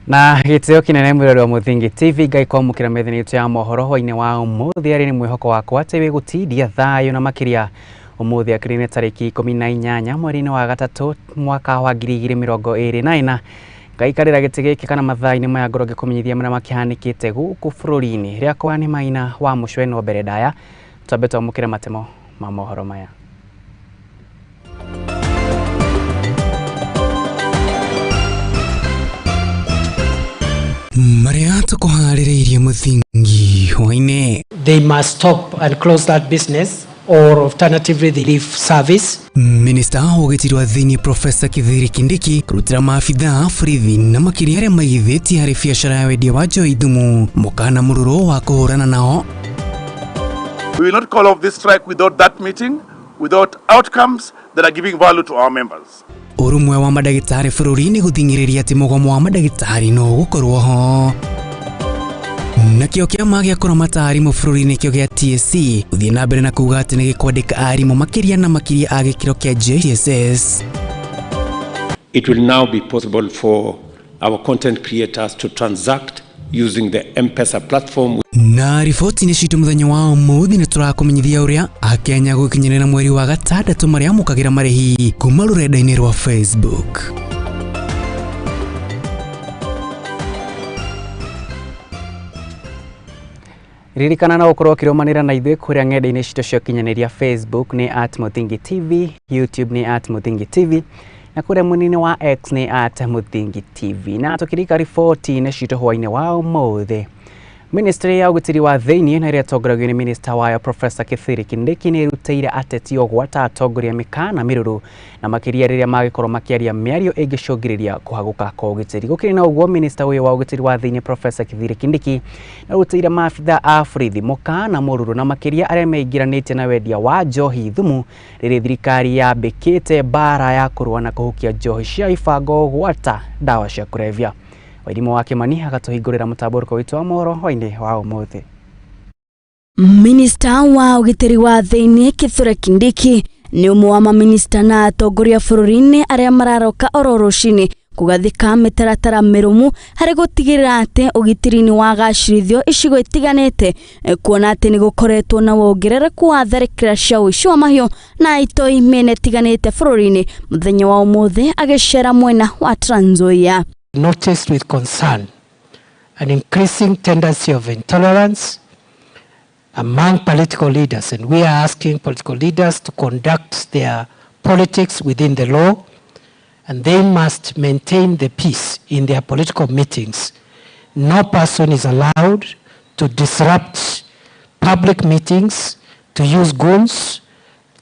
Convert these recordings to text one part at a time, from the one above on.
Na gĩtĩo kĩnene mwĩrori wa Mũthingi TV Ngai kwamũkĩra methini itũ ya mohoro hwainĩ wa ũmũthĩ arĩ nĩ mwĩhoko wakwa atĩ wĩ gũtindia thayũ na makĩria ũmũthĩ akĩrĩ nĩ tarĩki 18 mweri-inĩ wa gatatũ mwaka wa 2024. Ngaikarĩra gĩtĩ gĩkĩ kana mathaa-inĩ maya ngorwo ngĩkũmenyithia marĩa makĩhanĩkĩte gũkũ bũrũri-inĩ. Rĩakwa nĩ Maina wa Mũcweno. Mbere ndaya twambe twamũkĩre matemo ma mohoro maya. Maria tukuharĩrĩirie Mũthingi hwainĩ. They must stop and close that business or alternatively they leave service. Minista wa ũgitĩri wa thĩinĩ Professor Kithure Kindiki kũrutĩra maabitha borithi na makĩria arĩa maigithĩtie harĩ biacara ya wendia wa njohi thumu mũkana mũrũrũ wa kũhũrana nao. We will not call off this strike without that meeting, without outcomes that are giving value to our members. Ũrũmwe wa mandagĩtarĩ bũrũri-inĩ gũthing'ĩrĩria atĩ mũgomo wa mandagĩtarĩ no ũgũkorwo ho. Nakĩo kĩama gĩa kũramata arimũ bũrũri-inĩ kĩo gĩa TSC gũthiĩ na mbere na kuga atĩ nĩ gĩkwandĩka arimũ makĩria na makĩria a gĩkĩro kĩa JSS. It will now be possible for our content creators to transact using the M-Pesa platform. Na riboti-inĩ citũ mũthenya wa ũmũthĩ nĩ tũrakũmenyithia ũrĩa Akenya gũkinyĩrĩra mweri wa gatandatũ marĩa amũkagĩra marĩhi kuma rũrenda-inĩ rwa Facebook. Ririkana no ũkorwo ũkĩrũmanĩra na ithuĩ kũrĩa ng'enda-inĩ citũ cia ũkinyanĩria Facebook nĩ @Mũthingi TV, YouTube nĩ @Mũthingi TV na kũrĩa mwena-inĩ wa X nĩ @Mũthingi TV. Na tũkĩrika riboti-inĩ citũ hwainĩ wa ũmũthĩ, Ministry ya ũgitĩri wa thĩinĩ na ĩrĩa ĩtongoragio nĩ minista wayo Professor Kithure Kindiki nĩ ĩrutĩire ateti o gwata atongoria mĩkana mĩrũrũ na makĩria rĩrĩa magĩkorwo makĩaria mĩario ĩngĩcũngĩrĩria kũhagũka kwa ũgitĩri. Gũkĩrĩ na ũguo, minista ũyũ wa ũgitĩri wa thĩinĩ Professor Kithure Kindiki nĩ arutĩire maabitha a borithi mũkana mũrũrũ na makĩria arĩa meingĩranĩtie na wendia wa njohi thumu rĩrĩa thirikari yambĩkĩte mbara ya kũrũa na kũhukia njohi cia ibango gwata ndawa cia kũrebia. Wairimũ wa Kimani agatũhingũrĩra mũtambũrũko witũ wa mohoro hwainĩ wa ũmũthĩ. Minista wa ũgitĩri wa thĩinĩ Kithure Kindiki nĩ ũmwe wa maminista na atongoria bũrũri-inĩ arĩa mararoka oro rũcinĩ kũgathĩka mĩtaratara mĩrũmu harĩ gũtigĩrĩra atĩ ũgitĩri nĩ wagacĩrithio icigo itiganĩte, kuona atĩ nĩ gũkoretwo na wongerereku wa tharĩkĩra cia ũici wa mahiũ na itoi mĩena ĩtiganĩte bũrũri-inĩ. Mũthenya wa ũmũthĩ agĩcera mwena wa Trans Nzoia. Noticed with concern an increasing tendency of intolerance among political leaders, and we are asking political leaders to conduct their politics within the law, and they must maintain the peace in their political meetings. No person is allowed to disrupt public meetings, to use guns,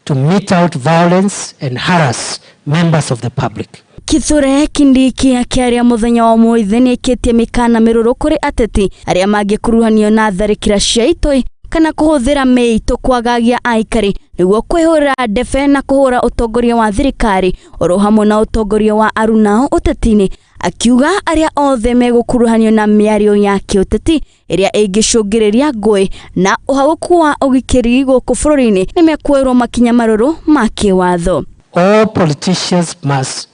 to mete out violence and harass members of the public. Kithure Kindiki akĩaria mũthenya wa ũmũthĩ nĩĩkĩtie mĩkana mĩrũrũ kũrĩ ateti arĩa mangĩkuruhanio na tharĩkĩra cia itoi kana kũhũthĩra mĩito kwagagia aikari nĩguo kwĩhũrĩra ndebe na kũhũra ũtongoria wa thirikari oro hamwe na ũtongoria wa arunao ũteti-inĩ, akiuga arĩa othe megũkuruhanio na mĩario ya kĩũteti ĩrĩa ĩngĩcũngĩrĩria ngũĩ na ũhagũku wa ũgitĩri gũkũ bũrũri-inĩ nĩmekuoerwo makinya marũrũ ma kĩwatho. All politicians must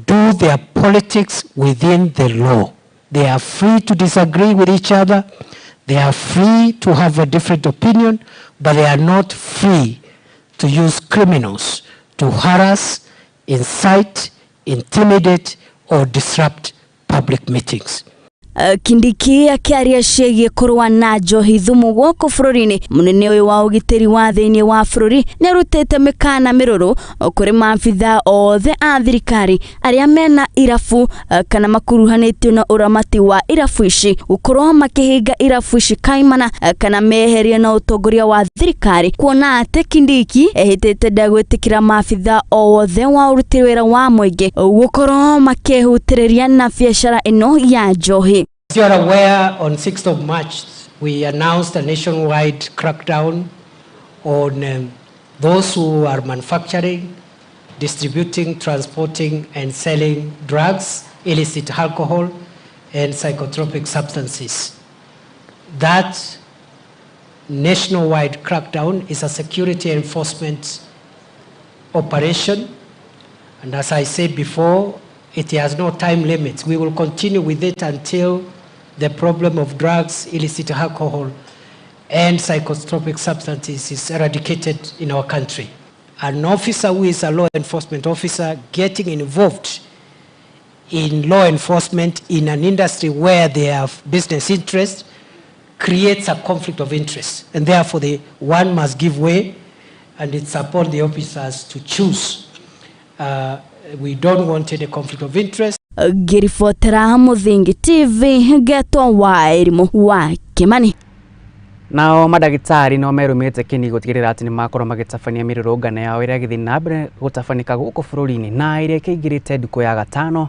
do their politics within the law. They are free to disagree with each other. They are free to have a different opinion, but they are not free to use criminals to harass, incite, intimidate, or disrupt public meetings. Kindiki akĩaria ciĩgiĩ kũrũa na njohi thumu gũkũ bũrũri-inĩ, mũnene ũyũ wa ũgitĩri wa thĩinĩ wa bũrũri nĩarutĩte mĩkana mĩrũrũ kũrĩ maabitha othe a thirikari arĩa mena irabu kana makuruhanĩtio na ũramati wa irabu ici gũkorwo makĩhinga irabu ici kaimana kana meherie na ũtongoria wa thirikari, kuona atĩ Kindiki ehĩtĩte ndegwĩtĩkĩra maabitha o wothe wa ũruti wĩra wa mũingĩ gũkorwo makĩhutĩrĩria na biacara ĩno ya njohi. As you are aware, on 6th of March, we announced a nationwide crackdown on those who are manufacturing, distributing, transporting, and selling drugs, illicit alcohol, and psychotropic substances. That nationwide crackdown is a security enforcement operation, and as I said before, It has no time limits. We will continue with it until the problem of drugs, illicit alcohol, and psychotropic substances is eradicated in our country. An officer who is a law enforcement officer getting involved in law enforcement in an industry where they have business interests creates a conflict of interest, and therefore the one must give way, and it's upon the officers to choose. We don't want any conflict of interest. Ngĩribotera Mũthingi TV ngetwo wa Elimu wa Kimani. Nao madagitari no merumĩte kĩni gũtigĩrĩra atĩ nĩmakorwo magĩtabania mĩrũrũngano yao ĩrĩa ĩgĩthiĩ na mbere gũtabanĩka gũkũ bũrũri-inĩ na ĩrĩa ĩkĩingĩrĩte ndukũ ya gatano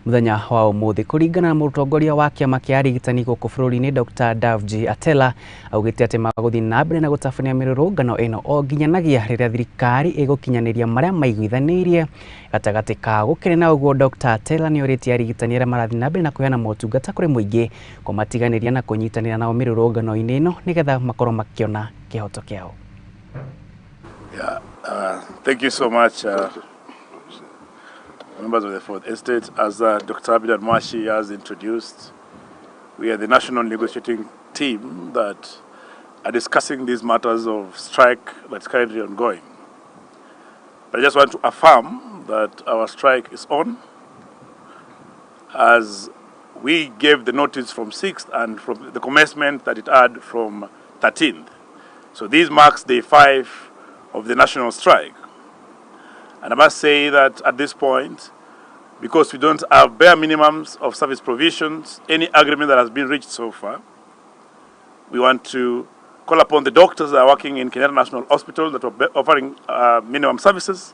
mũthenya wa ũmũthĩ. Kũringana na mũtongoria wa kĩama kĩa arigitani gũkũ bũrũri-inĩ Dr. Davji Atela augĩte atĩ magũthiĩ na mbere na gũtabania mĩrũrũngano ĩno o nginyanagia rĩrĩa thirikari ĩgũkinyanĩria marĩa maiguithanĩirie gatagatĩ kao. Gũkĩrĩ na ũguo, Dr. Atela nĩorĩtie arigitani arĩa marathiĩ na mbere na kũheana motungata kũrĩ mũingĩ kũmatiganĩria na kũnyitanĩra nao mĩrũrũngano-inĩ ĩno nĩgetha makorwo makĩona kĩhoto kĩao. Yeah, thank you so much. Members of the Fourth Estate, as Dr. Abidan Mwashi has introduced, we are the national negotiating team that are discussing these matters of strike that's currently ongoing. But I just want to affirm that our strike is on, as we gave the notice from 6th and from the commencement that it had from 13th. So this marks day 5 of the national strike. And I must say that at this point, because we don't have bare minimums of service provisions, any agreement that has been reached so far, we want to call upon the doctors that are working in Kenyatta National Hospital that are offering minimum services,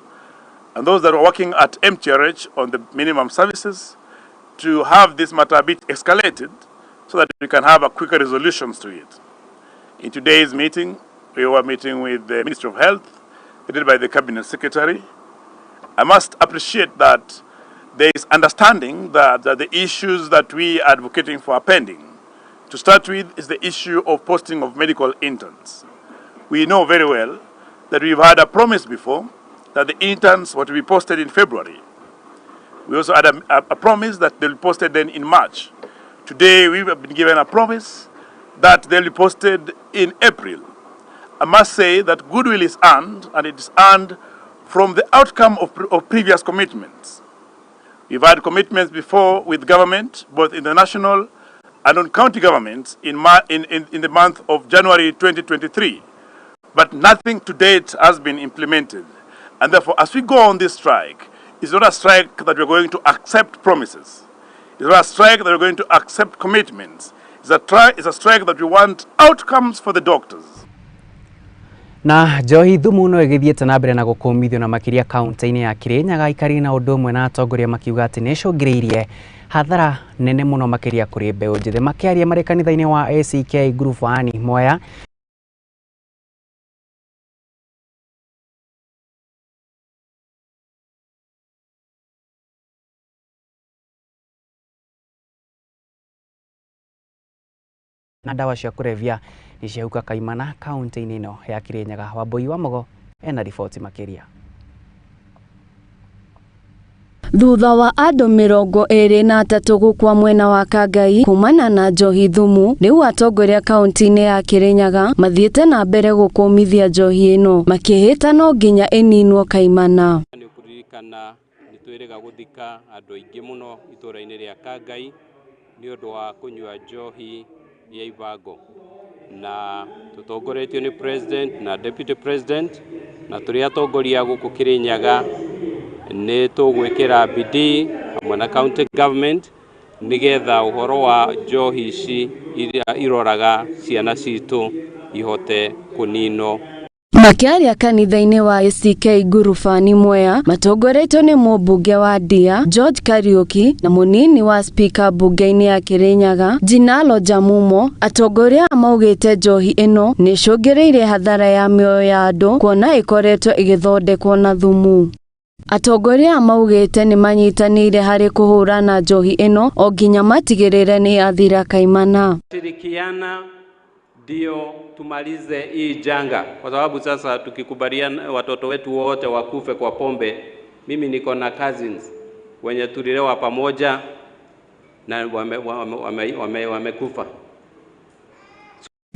and those that are working at MTRH on the minimum services, to have this matter a bit escalated so that we can have a quicker resolutions to it. In today's meeting, we were meeting with the Ministry of Health, headed by the Cabinet Secretary. I must appreciate that there is understanding that the issues that we are advocating for are pending. To start with is the issue of posting of medical interns. We know very well that we've had a promise before that the interns were to be posted in February. We also had a promise that they'll be posted then in March. Today we have been given a promise that they'll be posted in April. I must say that goodwill is earned, and it is earned from the outcome of previous commitments. We've had commitments before with government, both in the national and on county governments in the month of January 2023. But nothing to date has been implemented. And therefore, as we go on this strike, it's not a strike that we're going to accept promises. It's not a strike that we're going to accept commitments. It's a strike that we want outcomes for the doctors. Na njohi thumu no ĩgĩthiĩte na mbere na gũkũmithio na makĩria kaunti-inĩ ya Kirinyaga. Aikari na ũndũ ũmwe na atongoria makiuga atĩ nĩ ĩcũngĩrĩirie hathara nene mũno makĩria kũrĩ mbeũ njĩthĩ. Makĩaria marĩ kanitha-inĩ wa ACK Ngurubani Mwea, na ndawa cia kũrebia nĩ ciahuka kaimana kaunti-inĩ ĩno ya Kirinyaga. Wambui wa Mugo ena riboti makĩria. Thutha wa andũ 23 gũkua mwena wa Kangai kumana na njohi thumu, rĩu atongoria kaunti-inĩ ya Kirinyaga mathiĩte na mbere gũkũmithia njohi ĩno makĩhĩta no nginya ĩninwo kaimana. Nĩ ũkũririkana nĩ twĩrĩga gũthika andũ aingĩ mũno itũũra-inĩ rĩa Kangai nĩ ũndũ wa kũnyua njohi ya ibango, na tũtongoretio nĩ president na deputy president, na tũrĩ atongoria gũkũ Kirinyaga nĩ tũgwĩkĩra bidii hamwe na county government nĩgetha ũhoro wa njohi ici iria iroraga ciana citũ ihote kũninwo. Makĩaria kanitha-inĩ wa ACK Ngurubani Mwea matongoretio nĩ mũmbunge wa Ndia George Kariuki na mũnini wa spika mbunge-inĩ ya Kirinyaga Jinalo Jamumo, atongoria maugĩte njohi ĩno nĩ ĩcũngĩrĩirie hathara ya mĩoyo ya andũ kuona ĩkoretwo ĩgĩthondekwo na thumu. Atongoria maugĩte nĩ manyitanĩire harĩ kũhũrana njohi ĩno o nginya matigĩrĩre nĩ yathira kaimana. Shirikiana ndio tumalize hii janga, kwa sababu sasa tukikubaliana watoto wetu wote wakufe kwa pombe, mimi niko na cousins Wenye tulilewa pamoja na wamekufa, wame.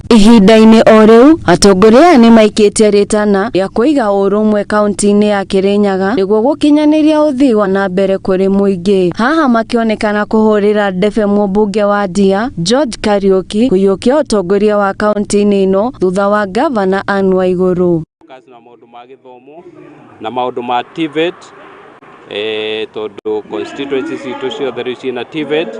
Ihinda-inĩ o rĩu, atongoria aya nĩmaikĩtie rĩtana rĩa kũiga ũrũmwe kaunti-inĩ ya Kirinyaga nĩguo gũkinyanĩria ũthii wa na mbere kũrĩ mũingĩ. Haha makĩonekana kũhũrĩra ndebe mũmbunge wa Ndia George Kariuki kũiyũkia ũtongoria wa kaunti-inĩ ĩno thutha wa ngavana Anne Waiguru. Focus na maũndũ ma gĩthomo na maũndũ ma TVET, tondũ constituency citũ ciothe rĩu ciĩna TVET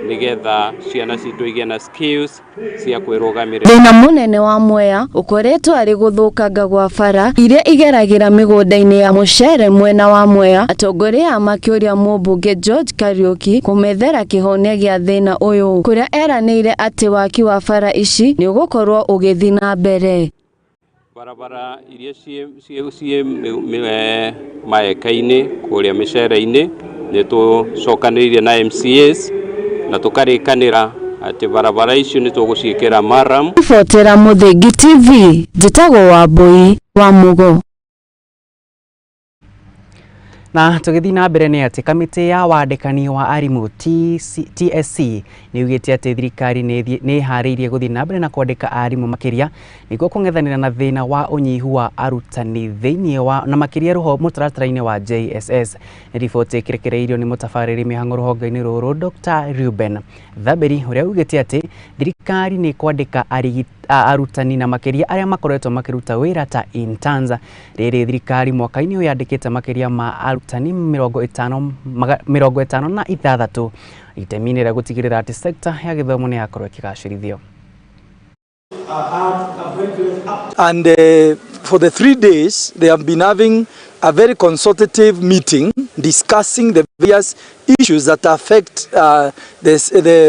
nĩgetha ciana citũ igĩe na skills cia kwĩrũgamĩrĩra. Thĩna mũnene wa Mwea ũkoretwo arĩ gũthũkanga gwa bara iria igeragĩra mĩgũnda-inĩ ya mũcere mwena wa Mwea. Atongoria aya makĩũria mũmbunge George Kariuki kũmethera kĩhonia gĩa thĩna ũyũ, kũrĩa eranĩire atĩ waki wa bara ici nĩ ũgũkorwo ũgĩthiĩ na mbere. Barabara iria ciĩ maeka-inĩ kũrĩa mĩcere-inĩ, nĩ tũcokanĩrĩire na MCAs na tũkarĩkanĩra atĩ barabara icio nĩ tũgũciĩkĩra murram. Ribotera Mũthingi TV, njĩtagwo Wambui wa Mugo. Na tũgĩthiĩ na mbere nĩ atĩ kamĩtĩ ya wandĩkani wa arimũ TSC nĩ yugĩte atĩ thirikari nĩ ĩharĩirie gũthiĩ na mbere na kwandĩka arimũ makĩria nĩguo kũng'ethanĩra na thĩna wa ũnyihu wa arutani thĩinĩ wa na makĩria mũtaratara-inĩ wa JSS. Nĩ riboti ĩkĩrekereirio nĩ mũtabarĩri mĩhang'o rũhonge-inĩ rũrũ Dr. Reuben Thaberi, ũrĩa ugĩte atĩ thirikari nĩ kwandĩka arutani na makĩria arĩa makoretwo makĩruta wĩra ta interns. Rĩrĩ thirikari mwaka-inĩ ũyũ yandĩkĩte makĩria ma arutani 56 itemi-inĩ rĩa gũtigĩrĩra atĩ sekta ya gĩthomo nĩ yakorwo ĩkĩgacĩrithio. And for the 3 days, they have been having a very consultative meeting discussing the various issues that affect the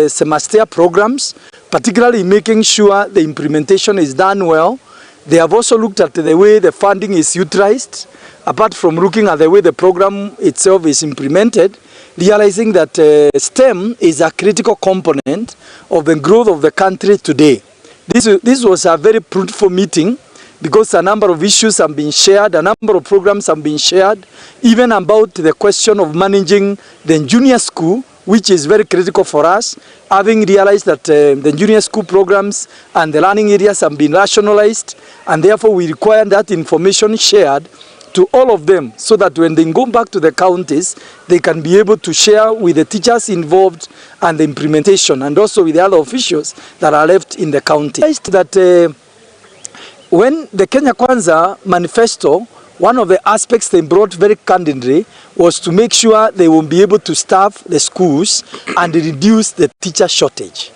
CEMASTEA programs, particularly making sure the implementation is done well. They have also looked at the way the funding is utilized, apart from looking at the way the program itself is implemented, realizing that STEM is a critical component of the growth of the country today. This was a very fruitful meeting because a number of issues have been shared, a number of programs have been shared, even about the question of managing the junior school, which is very critical for us, having realized that the junior school programs and the learning areas have been rationalized, and therefore we require that information shared to all of them so that when they go back to the counties, they can be able to share with the teachers involved and the implementation, and also with the other officials that are left in the county. That when the Kenya Kwanza manifesto, one of the aspects they brought very candidly was to make sure they will be able to staff the schools and reduce the teacher shortage.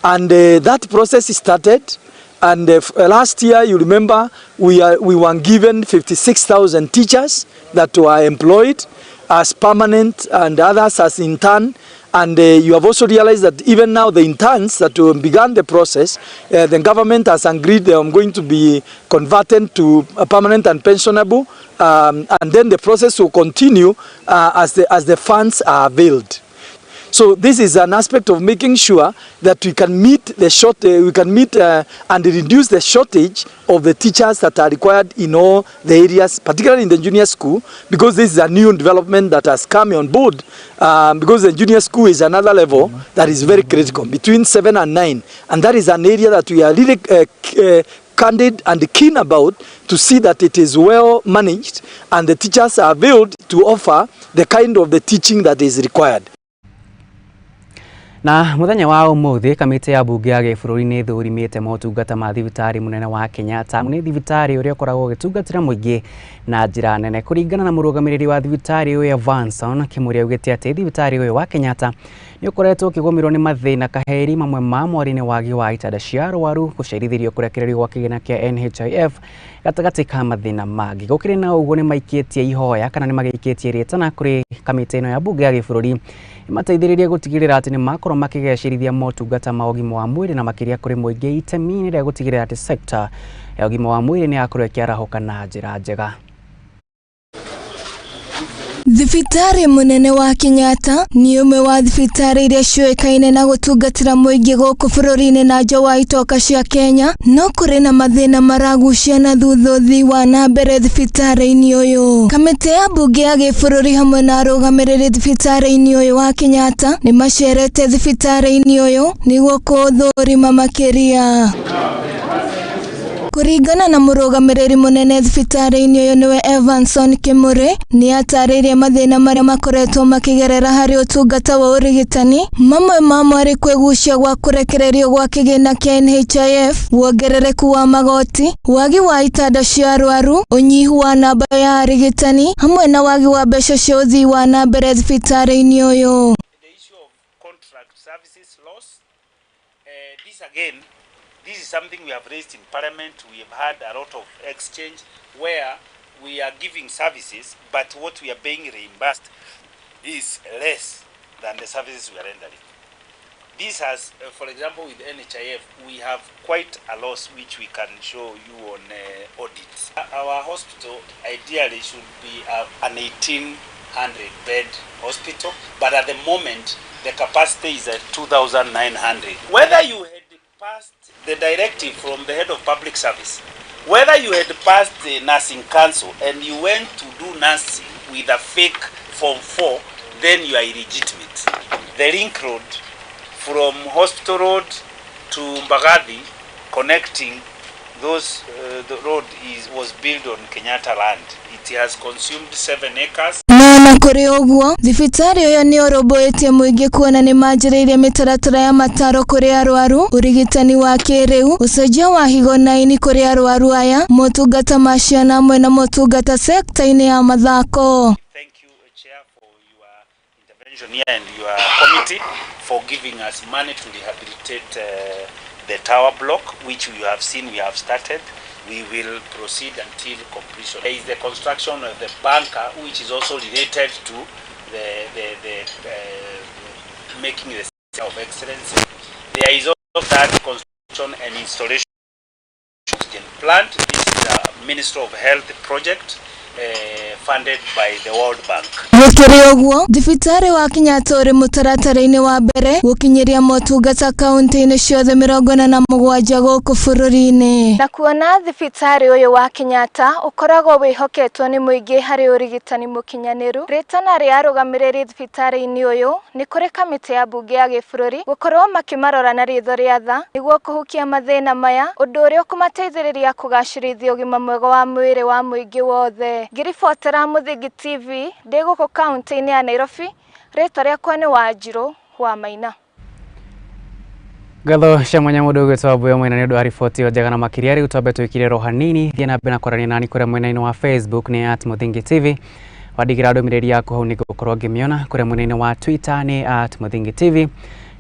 And that process started. And last year, you remember, we were given 56,000 teachers that were employed as permanent and others as intern. And you have also realized that even now the interns that began the process, the government has agreed they are going to be converted to permanent and pensionable. And then the process will continue as the funds are availed. So this is an aspect of making sure that we can meet and reduce the shortage of the teachers that are required in all the areas, particularly in the junior school, because this is a new development that has come on board. Because the junior school is another level that is very critical, between 7 and 9, and that is an area that we are really candid and keen about to see that it is well managed and the teachers are availed to offer the kind of the teaching that is required. Na muthenya wa umuthi, kamĩtĩ ya mbunge ya gĩbũrũri nĩ ĩthũrimĩte motungata ma thibitarĩ mũnene wa Kenyatta. Nĩ thibitarĩ ũrĩa ũkoragwo ũgĩtungatĩra mũingĩ na njĩra nene. Kũringana na mũrũgamĩrĩri wa thibitarĩ ũyũ Evanson Kimuria, augĩte atĩ thibitarĩ ũyũ wa Kenyatta nĩ ũkoretwo ũkĩgũmĩrwo nĩ mathĩna kaheri, mamwe ma mwari nĩ wagi wa itanda cia arwaru, gũcerithĩrio kũrekererio gwa kĩgĩna kĩa NHIF, gatagatĩ ka mathĩna mangĩ. Gũkĩrĩ na ũguo, nĩ maikĩtie ihoya kana nĩ magĩikĩtie rĩtana kũrĩ kamĩtĩ ĩno ya mbunge ya gĩbũrũri ĩmateithĩrĩrie gũtigĩrĩra atĩ nĩ makorwo makĩgacĩrithia motungata ma ũgima wa mwĩrĩ na makĩria kũrĩ mũingĩ, itemi-inĩ rĩa gũtigĩrĩra atĩ sekta ya ũgima wa mwĩrĩ nĩ yakorwo ĩkĩarahũka na njĩra njega. Thibitarĩ mũnene wa Kenyatta nĩ ũmwe wa thibitarĩ iria ciũĩkaine na gũtungatĩra mũingĩ gũkũ bũrũri-inĩ na nja wa itoka cia Kenya, no kũrĩ na mathĩna maragucia na thutha ũthii wa na mbere thibitarĩ-inĩ ũyũ. Kamĩtĩ ya mbunge ya gĩbũrũri hamwe na arũgamĩrĩri thibitarĩ-inĩ ũyũ wa Kenyatta nĩ macerete thibitarĩ-inĩ ũyũ nĩguo kũũthũrima makĩria. Kũringana na mũrũgamĩrĩri mũnene thibitarĩ-inĩ ũyũ nĩwe Evanson Kimuri, nĩ atarĩirie mathĩna marĩa makoretwo makĩgerera harĩ ũtungata wa ũrigitani, mamwe mamo arĩ kwĩgucia gwa kũrekererio gwa kĩgĩna kĩa NHIF, wongerereku wa magoti, wagi wa itanda cia arwaru, ũnyihu wa namba ya arigitani, hamwe na wagi wa mbeca cia ũthii wa na mbere thibitarĩ-inĩ ũyũ. This is something we have raised in Parliament. We have had a lot of exchange where we are giving services, but what we are being reimbursed is less than the services we are rendering. This has, for example, with NHIF, we have quite a loss which we can show you on audits. Our hospital ideally should be an 1,800 bed hospital, but at the moment the capacity is at 2,900. Whether you had passed the directive from the head of public service, whether you had passed the nursing council and you went to do nursing with a fake form 4, then you are illegitimate. The link road from Hospital Road to Mbagathi connecting those, the road was built on Kenyatta land. It has consumed 7 acres. Na kũrĩ ũguo, thibitarĩ ũyũ nĩ ũrũmbũĩtie mũingĩ kuona nĩ manjĩrĩirie mĩtaratara ya mataro kũrĩ arwaru, ũrigitani wa kĩrĩu, ũcenjia wa higo na ini kũrĩ arwaru aya, motungata ma ciana hamwe na motungata sekta-inĩ ya mathako. Thank you, Chair, for your intervention here and your committee for giving us money to rehabilitate the tower block, which you have seen we have started. We will proceed until completion. There is the construction of the bunker, which is also related to the making the center of excellence. There is also that construction and installation of oxygen plant. This is a Ministry of Health project funded by the World Bank. Gũkĩrĩ ũguo, thibitarĩ wa Kenyatta ũrĩ mũtaratara-inĩ wa mbere gũkinyĩria motungata kaunti-inĩ ciothe 47 gũkũ bũrũri-inĩ. Na kuona thibitarĩ ũyũ wa Kenyatta ũkoragwo wĩhoketwo nĩ mũingĩ harĩ ũrigitani mũkinyanĩru, rĩtana rĩa arũgamĩrĩri thibitarĩ-inĩ ũyũ nĩ kũrĩ kamĩtĩ ya mbunge ya gĩbũrũri gũkorwo makĩmarora na ritho rĩa tha nĩguo kũhukia mathĩna maya, ũndũ ũrĩa ũkũmateithĩrĩria kũgacĩrithia ũgima mwega wa mwĩrĩ wa mũingĩ wothe. Ngĩribotera Mũthingi TV ndĩ gũkũ kaunti-inĩ ya Nairobi, rĩtwa rĩakwa nĩ Wanjirũ wa Maina. Ngatho cia mwanya mũndũ ũgwĩtwo Mbuya Mwena nĩ ũndũ wa riboti ĩyo njega na makĩria. Rĩu twambe twĩkire ro hanini, thiĩ na mbere na kwaranĩria nani kũrĩa mwena-inĩ wa Facebook nĩ @MuthingiTV, wandĩkĩra ndũmĩrĩri yaku hau nĩngũkorwo ngĩmĩona. Kũrĩa mwena-inĩ wa Twitter nĩ @MuthingiTV,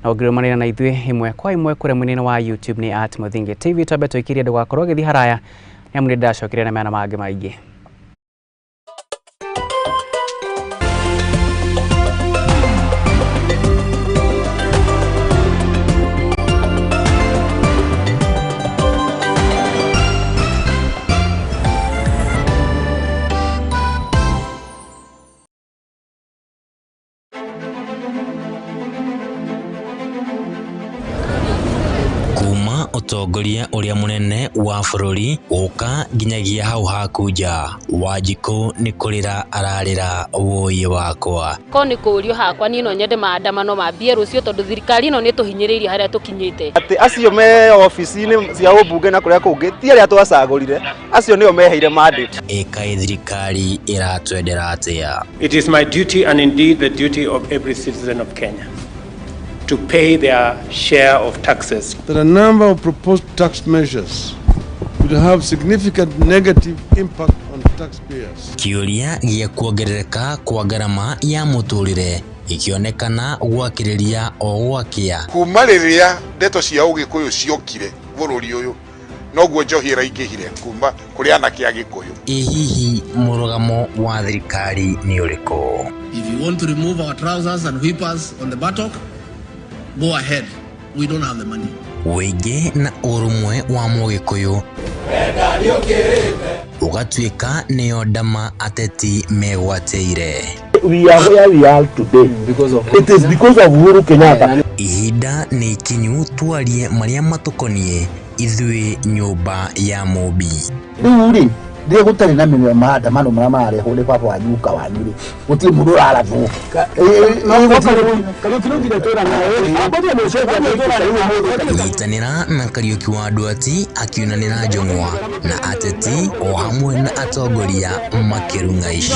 na ũngĩrũmanĩra na ithuĩ ĩmwe kwa ĩmwe kũrĩa mwena-inĩ wa YouTube nĩ @MuthingiTV. Twambe twĩkirie, ndũgakorwo ũgĩthiĩ haraya nĩ amu nĩ ndacokire na mena mangĩ maingĩ. Kuma ũtongoria ũrĩa mũnene wa bũrũri gũka nginyagia hau haku nja, Wanjikũ nĩ kũrĩra ararĩra wũi wakwa. Ko nĩ kũũrio hakwa, niĩ no nyende maandamano mambie rũciũ tondũ thirikari ĩno nĩ tũhinyĩrĩirie harĩa tũkinyĩte. Atĩ acio me obici-inĩ cia ũmbunge na kũrĩa kũngĩ ti arĩa twacagũrire, acio nĩo meheire mandate. Ĩkaĩ thirikari ĩratwendera atĩa? It is my duty and indeed the duty of every citizen of Kenya to pay their share of taxes. That a number of proposed tax measures will have significant negative impact on taxpayers. Kĩũria gĩa kuongerereka kwa ngarama ya mũtũrĩre ĩkĩonekana gwakĩrĩria o gwakĩa. Kuma rĩrĩa ndeto cia ũgĩkũyũ ciokire bũrũri ũyũ, noguo njohi ĩraingĩhire kuma kũrĩ anake a Gĩkũyũ. Ĩ hihi mũrũgamo wa thirikari nĩ ũrĩkũ? If you want to remove our trousers and whip us on the buttock, go ahead. We don't have the money. Wĩingĩ na ũrũmwe wa mũgĩkũyũ Ũgatuĩka nĩyo ndama ateti megwatĩire. We are where we are today because of it is because of Uhuru Kenyatta. Ihinda nĩ ikinyu twarie marĩa matũkoniĩ ithuĩ nyũmba ya Mũmbi. Rĩu rĩ rĩrĩa gũtarĩ na maandamano marĩa mararehwo nĩ baba wanyu guka wanyu rĩ gũtirĩ mũndũ ũrarathwo. Nyitanĩra na Kariũki wa Nduati akiunanĩra njũng'wa na ateti o hamwe na atongoria makĩrung'a ici.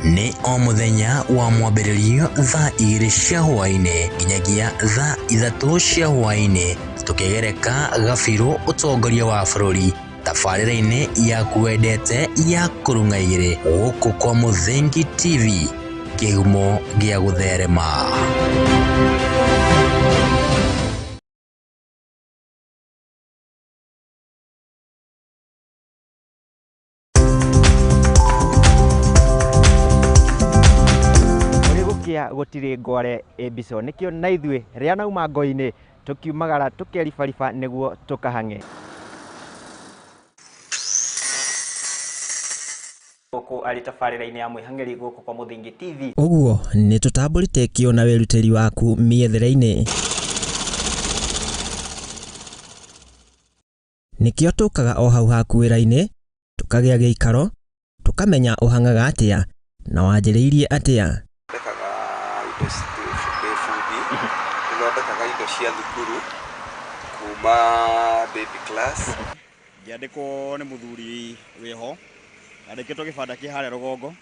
Nĩ o mũthenya wa mwambĩrĩrio thaa 2 cia hwaĩ-inĩ nginyagia thaa 3 cia hwaĩ-inĩ tũkĩgereka gabirũ ũtongoria wa bũrũri tabarĩra-inĩ yaku wendete ya kũrung'a igĩrĩ gũkũ kwa Mũthingi TV, kĩhumo gĩa gũtherema. Gũtirĩ ngware ĩmbico nĩkĩo na ithuĩ rĩa nauma ngo-inĩ tũkiumagara tũkeribariba nĩguo tũkahang'e. Gũkũ arĩ tabarĩra-inĩ ya mwĩhang'ĩri gũkũ kwa Mũthingi TV. Ũguo nĩ tũtambũrĩte kĩo na wĩrutĩri waku mĩethere-inĩ. Nĩkĩo tũkaga o hau haku wĩra-inĩ, tũkagĩa gĩikaro, tũkamenya ũhang'aga atĩa na wanjĩrĩirie atĩa. Thondekaga indo cia thukuru kuma baby class. Ngĩandĩkwo nĩ mũthuri wĩho andĩkĩtwo gĩbanda kĩ harĩa rũgongo.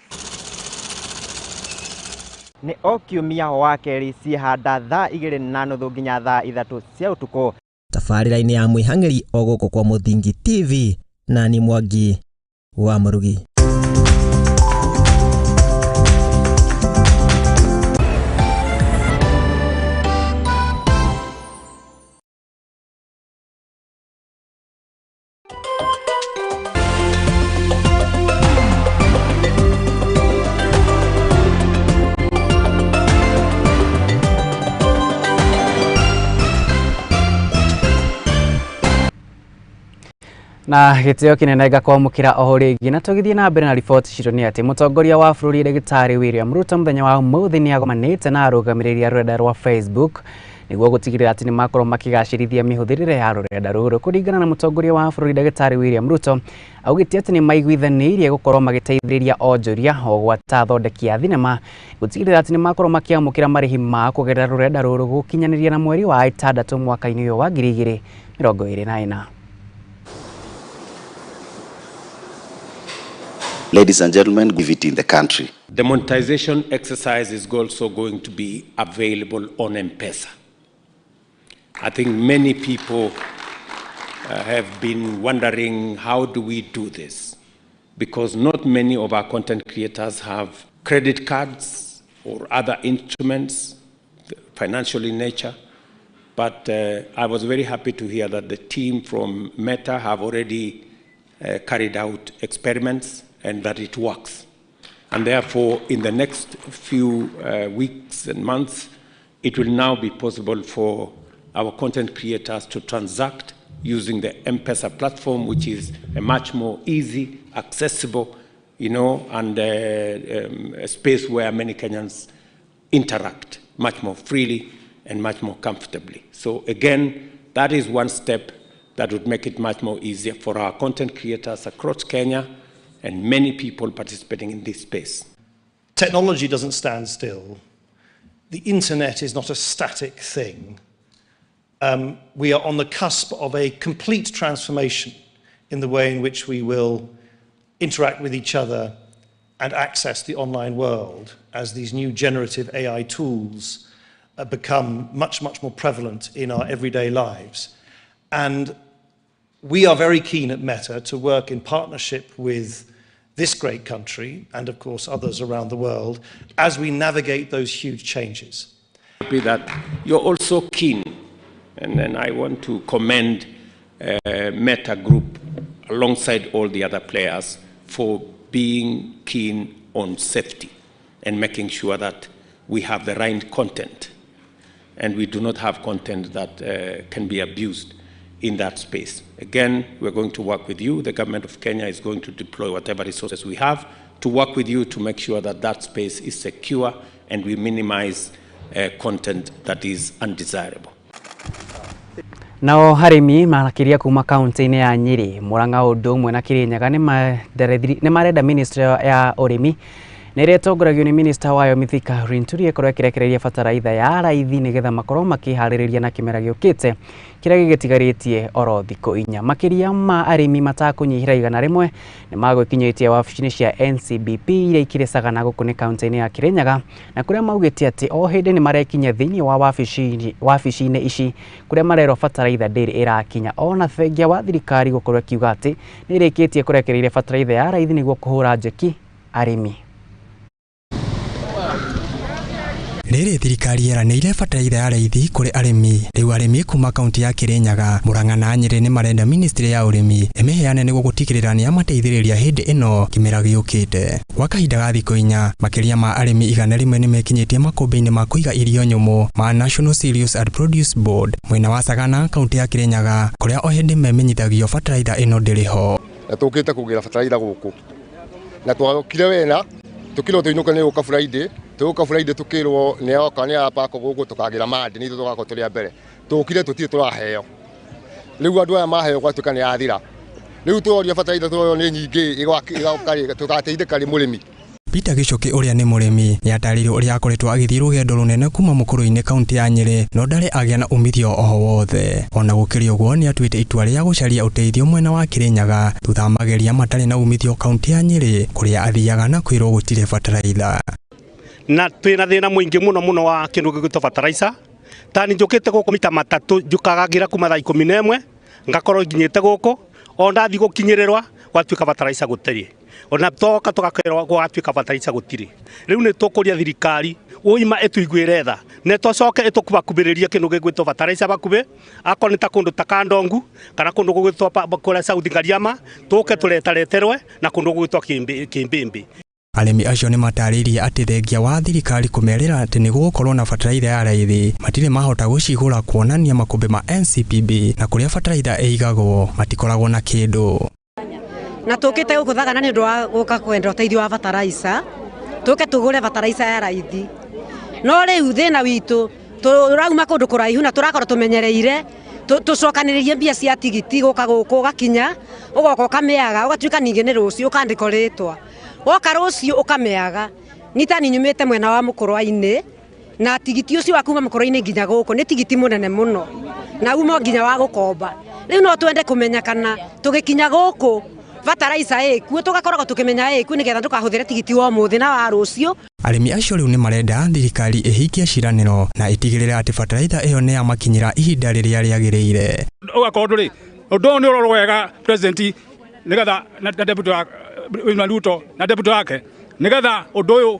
Nĩ o kiumia wa kerĩ ciĩhanda thaa 2:30 nginya thaa 3 cia ũtukũ. Tabarĩra-inĩ ya mwĩhang'ĩri o gũkũ kwa Mũthingi TV na ni Mwangi wa Mũrugi. Na gĩtĩo kĩnene ngakwamũkĩra oho rĩngĩ na tũgĩthiĩ na mbere na riboti citũ nĩ atĩ mũtongoria wa bũrũri Ndagĩtarĩ William Ruto mũthenya wa ũmũthĩ nĩ agomanĩte na arũgamĩrĩri a rũrenda rwa Facebook nĩguo gũtigĩrĩra atĩ nĩmakorwo makĩgacĩrithia mĩhũthĩrĩre ya rũrenda rũrũ. Kũringana na mũtongoria wa bũrũri Ndagĩtarĩ William Ruto augĩte atĩ nĩmaiguithanĩirie gũkorwo magĩteithĩrĩria onjoria o gwata athondeki a thinema gũtigĩrĩra atĩ nĩmakorwo makĩamũkĩra marĩhi mao kũgerera rũrenda rũrũ gũkinyanĩria na mweri wa 6 mwaka-inĩ ũyũ wa 2024. Ladies and gentlemen, give it in the country. The monetization exercise is also going to be available on M-Pesa. I think many people have been wondering, how do we do this? Because not many of our content creators have credit cards or other instruments, financial in nature. But I was very happy to hear that the team from Meta have already carried out experiments and that it works. And therefore, in the next few weeks and months, it will now be possible for our content creators to transact using the M-Pesa platform, which is a much more easy, accessible, and a space where many Kenyans interact much more freely and much more comfortably. So again, that is one step that would make it much more easier for our content creators across Kenya and many people participating in this space. Technology doesn't stand still. The internet is not a static thing. We are on the cusp of a complete transformation in the way in which we will interact with each other and access the online world as these new generative AI tools become much, much more prevalent in our everyday lives. And we are very keen at Meta to work in partnership with this great country and, of course, others around the world as we navigate those huge changes. Happy that you're also keen, and then I want to commend Meta Group alongside all the other players for being keen on safety and making sure that we have the right content and we do not have content that can be abused. in that space. Again, we're going to work with you. The government of Kenya is going to deploy whatever resources we have to work with you to make sure that that space is secure and we minimize content that is undesirable. Nao arĩmi makĩria kuma kaunti-inĩ ya Nyĩrĩ, Murang'a ũndũ ũmwe na Kĩrĩnyaga nĩ marenda ministry ya ũrĩmi na ĩrĩa ĩtongoragio nĩ minista wayo Mithika Linturi ĩkorwo ĩkĩrekereria bataraitha ya raithi nĩgetha makorwo makĩharĩrĩria na kĩmera gĩũkĩte kĩrĩa gĩgĩtigarĩtie oro thikũ 4. Makĩria ma arĩmi matakũnyihĩra 100 nĩ magwĩkinyĩtie wabici-inĩ cia NCBP iria ikĩrĩ Sagana gũkũ nĩ kaunti-inĩ ya Kĩrĩnyaga, na kũrĩa maugĩte atĩ o hĩndĩ nĩ marekinyia thĩinĩ wa wabici-inĩ ici kũrĩa marerwo bataraitha ndĩrĩ ĩrakinya, ona thengia wa thirikari gũkorwo ĩkiuga atĩ nĩ ĩrĩkĩtie kũrekereria bataraitha ya raithi nĩguo kũhũra njeki arĩmi. Rĩrĩ thirikari yeranĩire bataraitha ya raithi kũrĩ arĩmi. Rĩu arĩmi kuma kaunti ya Kĩrĩnyaga, Murang'a na Nyĩrĩ nĩ marenda ministry ya ũrĩmi ĩmĩheane nĩguo gũtigĩrĩra nĩ yamateithĩrĩria hĩndĩ ĩno kĩmera gĩũkĩte. Gwa kahinda ga thikũ 4, makĩria ma arĩmi 100 nĩ mekinyĩtie makũmbĩ-inĩ ma kũiga irio nyũmũ ma National Cereals and Produce Board mwena wa Sagana, kaunti ya Kĩrĩnyaga, kũrĩa o hĩndĩ memenyithagio bataraitha ĩno ndĩrĩ ho. Na tũkĩte kũgĩra bataraitha gũkũ na twokire wena tukirwo tuinuka ni guka Friday, tuguka Friday tukirwo ni oka ni apako guku tukagira mandi ni tugakorwo turi a mbere, tukire tutire turaheo. Riu andu aya maheo gwatuika ni yathira. Riu turoria bataraitha turorio ni nyingi igoka tugateithika ri murimi. Peter Gichuki ũrĩa nĩ mũrĩmi nĩatarĩirie ũrĩa akoretwo agĩthiĩ rũgendo rũnene kuma mũkũrũ-inĩ kaunti ya Nyĩrĩ no ndarĩ agĩa na umithio o wothe. Ona gũkĩrĩ ũguo nĩatuĩte itua rĩa gũcaria ũteithio mwena wa Kĩrĩnyaga thutha wa mageria matarĩ na umithio kaunti ya Nyĩrĩ kũrĩa athiaga na kwĩrwo gũtirĩ bataraitha. Na twĩna thĩna mũingĩ mũno mũno wa kĩndũ gĩgwĩtwo bataraitha. Ta nĩ njũkĩte gũkũ mita matatũ njũkaga kuma thaa 11 ngakorwo nginyĩte gũkũ o ndathiĩ gũkinyĩrĩrwa gwatuĩka bataraitha gũtirĩ. Ona toka tugakerwo gwatuĩka bataraitha gũtirĩ. Rĩu nĩ tũkũria thirikari ũima ĩtũiguĩre tha na tũcoke ĩtũkubakubĩrĩrie kĩndũ gĩgwĩtwo bataraitha bakubĩ, akorwo nĩ ta kũndũ ta Kandongu kana kũndũ gũgwĩtwo kũrĩa South Ngariama tũke tũretareterwe na kũndũ gũgwĩtwo Kĩmbĩmbĩ. Arĩmi acio nĩ matarĩirie atĩ thengia wa thirikari kũmerĩra atĩ nĩ gũgũkorwo na bataraitha ya raithi matirĩ mahota gũcigũra kuonania makũmbĩ ma NCPB na kũrĩa bataraitha ĩigagwo matikoragwo na kĩndũ. Na tukite guku Thagana ni undu wa guka kwenda uteithio wa bataraitha, tuke tugure bataraitha ya raithi. No riu thina witu turauma kundu kuraihu na turakorwo tumenyereire tucokaniririe mbia cia tigiti guka guku ugakinya ugoka ukamiaga ugatuika ningi ni rucio ukandikwo ritwa woka rucio ukamiaga. Ni ta nyumite mwena wa Mukurwa-ini na tigiti ucio wa kuma Mukurwa-ini nginya guku ni tigiti munene muno na umo nginya wa gukomba. Riu no twende kumenya kana tugikinya guku bataraitha ĩkuo tugakoragwo tukimenya ĩkuo nigetha ndukahuthire tigiti wa umuthi na wa rucio. Arĩmi acio rĩu nĩ marenda thirikari ĩhingie ciĩranĩro na ĩtigĩrĩre atĩ bataraitha ĩyo nĩ yamakinyĩra ihinda rĩrĩa rĩagĩrĩire. Ũgakorwo ndũrĩ ũndũ ũyũ nĩ ũrorwo wega president nĩgetha na deputy wa William Ruto na deputy wake nĩgetha ũndũ ũyũ